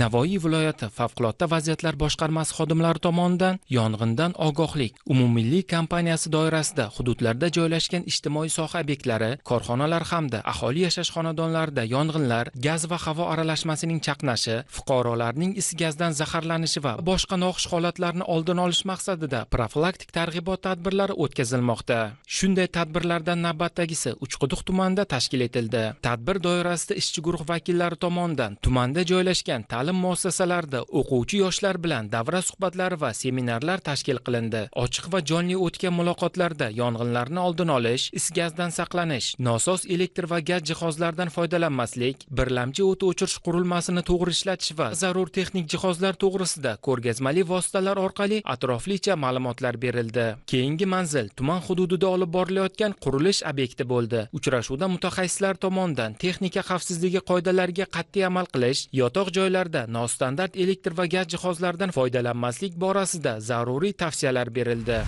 Navoiy viloyati favqulodda vaziyatlar boshqarmasi xodimlari tomonidan yong'indan ogohlik umummilliy kampaniyasi doirasida hududlarda joylashgan ijtimoiy soha obyektlari, korxonalar hamda aholi yashash xonadonlarida yong'inlar, gaz va havo aralashmasining chaqnashi, fuqarolarning is gazdan zaharlanishi va boshqa noxush holatlarni oldini olish maqsadida profilaktik targ'ibot tadbirlari o'tkazilmoqda. Shunday tadbirlardan navbatdagisi Uchquduq tumanida tashkil etildi. Tadbir doirasida ishchi guruh vakillari tomonidan tumanda joylashgan ta'lim muassasalarida o'quvchi yoshlar bilan davra suhbatlari va seminarlar tashkil qilindi. Ochiq va jonli o'tgan muloqotlarda yong'inlarni oldini olish, is gazdan saqlanish, nosoz elektr va gaz jihozlaridan foydalanmaslik, birlamchi o't o'chirish qurilmasini to'g'ri ishlatish va zarur texnik jihozlar to'g'risida ko'rgazmali vositalar orqali atroflicha ma'lumotlar berildi. Keyingi manzil tuman hududida olib borilayotgan qurilish obyekti bo'ldi. Uchrashuvda mutaxassislar tomonidan texnika xavfsizligi qoidalariga qat'iy amal qilish, yotoq joylarda nostandart elektr va gaz jihozlaridan foydalanmaslik borasida zaruriy tavsiyalar berildi.